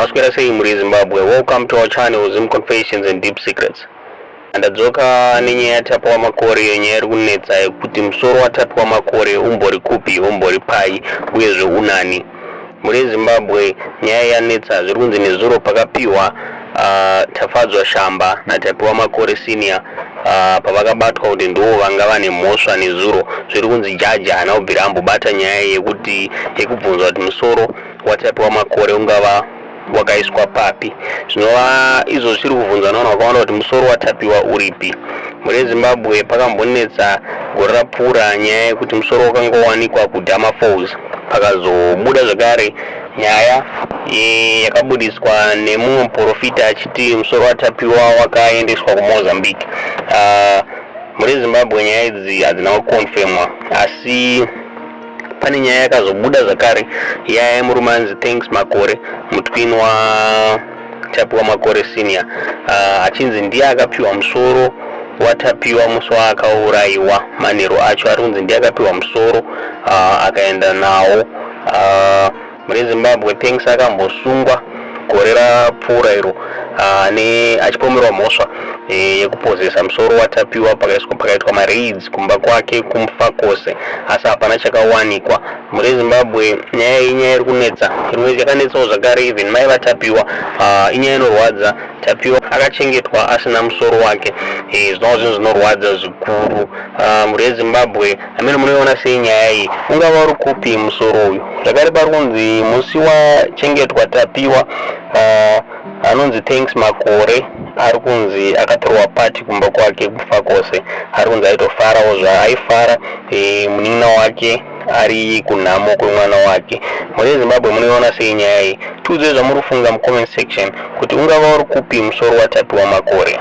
Maswera sei mhuri yeZimbabwe, welcome to our channel Zim Confessions and Deep Secrets. Ndadzoka nenyaya yaTapiwa Makore, nyaya iri kunetsa yekuti musoro waTapiwa Makore umbori kupi, umbori pai uyezve unani. Mhuri yeZimbabwe, nyaya yanetsa zviri kunzi nezuro pakapiwa Tafadzwa Shamba naTapiwa Makore Senior pavakabatwa kuti ndivo vanga vane mhosva nezuro, zviri kunzi jaji haana kubvira ambobata nyaya yekuti yekubvunzwa kuti musoro waTapiwa Makore ungava wakaiswa papi, zvinova izvo zvichiri kubvunzwa nevanhu vakawanda kuti musoro waTapiwa uripi. Mhuri yeZimbabwe, pakambonetsa gore rapfuura nyaya yekuti musoro wakanga wawanikwa kuDama Falls, pakazobuda zvakare nyaya yakabudiswa nemumwe muprofita achiti musoro waTapiwa wakaendeswa kuMozambique. Mhuri yeZimbabwe, nyaya idzi hadzina kukonfemwa, asi pane nyaya yakazobuda zvakare yaya yemurume anzi Thanks Makore, mutwini waTapiwa Makore Senior, achinzi ndiye akapiwa musoro waTapiwa musi waakaurayiwa. Manheru acho ari kunzi ndiye akapiwa musoro akaenda nawo. Mhuri yeZimbabwe, Thanks akambosungwa gore rapfuura iro achipomerwa mhosva yekupozesa musoro waTapiwa. Pakaitwa maraids kumba kwake kuMufakose, asi hapana chakawanikwa. Mhuri yeZimbabwe, nyaya iyi inyaya iri kunetsa, yakanetsawo zvakare even mai vaTapiwa. Inyaya inorwadza. Tapiwa akachengetwa asina musoro wake, zvinova zvinhu zvinorwadza zvikuru. Mhuri yeZimbabwe, amene munoiona sei nyaya iyi? Ungava uri kupi musoro uyu? Zvakare pari kunzi musi wachengetwa Tapiwa, anonzi Thanks Makore ari kunzi akatorwa pati kumba kwake kuMufakose. Ari kunzi aitofarawo zvaaifara, munin'ina wake ari kunhamo kwemwana wake. Mhuri yeZimbabwe, munoiona sei nyaya iyi? Tiudzei zvamuri kufunga mucomment section kuti ungava uri kupi musoro waTapiwa Makore.